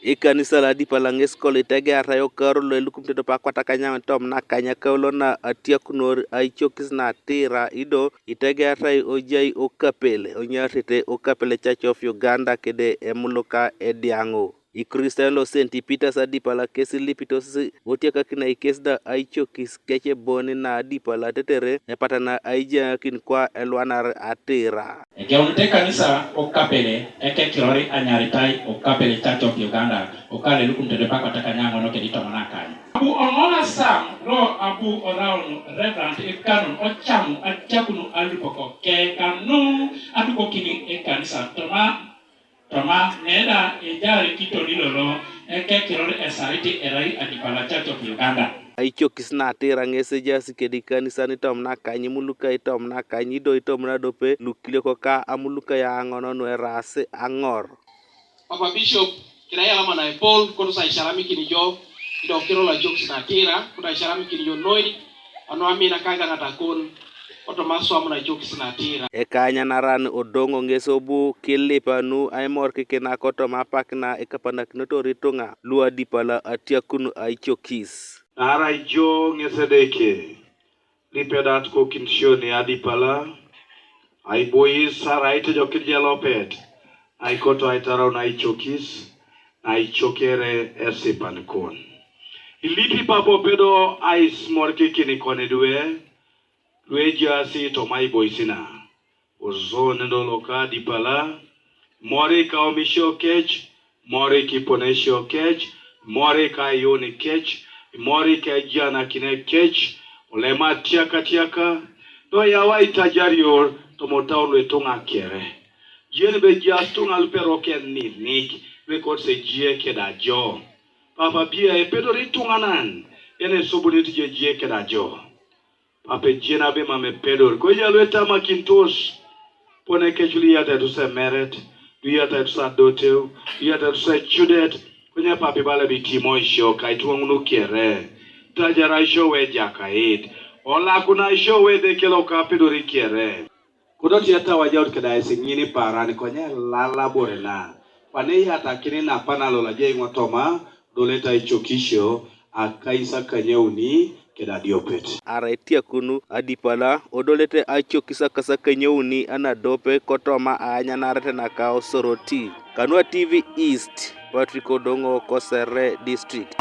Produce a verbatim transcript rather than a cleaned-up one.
Ekanisa lo Adipala ŋes kolo itegearai okaro lo elukumit ediope akwatakanyaŋ tom nakany akaulo na atiakunor aicokisit na Atira, ido itegearai ojai okapele onyaarete okapele Church of Uganda kede emuluka ediaŋo. Ikristayon lo Saint Peter's Adipala kes ilipitos otiakakin aikes da aicokis kec bon na Adipala tetere epatana aijaŋakin kwa elwanar Atira. Egeunit ekanisa okapele ekekirori anyaritai okapele Church of Uganda okale lukum tede pakoteka nyaŋono kedi tomon akany. Abu oŋola sam lo abu oraun Reverend Ikanon ocamu atiakunu alupoko kekanu adukokini ekanisa toma toma neda ejaari kitoni lolo ekekirori esariti erai Adipala Church of Uganda. Aicokis na Atira ŋes ejaas kedi ikanisan itom nakany, imulukai itom nakany, ido itom nadope lukilioko ka amulukai aŋon nueraas aŋor. Papa Bishop, kira yalama na epol, koto sa isharamikin ijo, ido kiro lo aicokis na Atira, koto isharamikin ijo noi, anu amina kagaŋatakon, kotoma aswam na aicokis na Atira. Ekanyanaran Odoŋo ŋes obu kilip anu aimorikikina kotoma apak na ekapanakinotor ituŋa lu Adipala atiakun aicokis. Naarai jo ŋes Edeke, lipedat kokinisio ni Adipala, aibois arai itejokin jelopet, aikoto aitarau naicokis, naicokere esipanikon. Ilipi papo pedo aismorkikin konidwe, luejaasi toma aiboisina. Ozon do loka Adipala, mori ka omisio kec, mori kiponesio kec, mori ka ayuni kec, mori ka ejanakine kec, olema atiakatiaka, do yau aitajarior tomotaun luetuŋa kere. Jien be ejaas tuŋa luperoke ninik, luekotisio ejie keda jo. Papa bia epedori ituŋanan, yen esubunit jo ejie keda jo. Papa ejien abe mam epedor, koja luetamakintos, pone kec luiyata etus emeret, luiyata etus adoteu, luiyata etus ecudet, konye papa ibala bitimo isio ka ituŋa ŋun kere, tajara isio we Ejakait, olakuna isio we Edeke loka apedori kere. Kodo ti etawajaut keda esi ŋini paran konye lalabore na, kwane iyatakini napana lolaje iŋotoma, doleta icokisio, akais akanyauni keda adiopet. Arai etiakun Adipala odolete aicokis akais akanyauni anadope kotoma aanyanaret naka Osoroti. Kanua T V East, Patrick Odoŋo, Kosere District.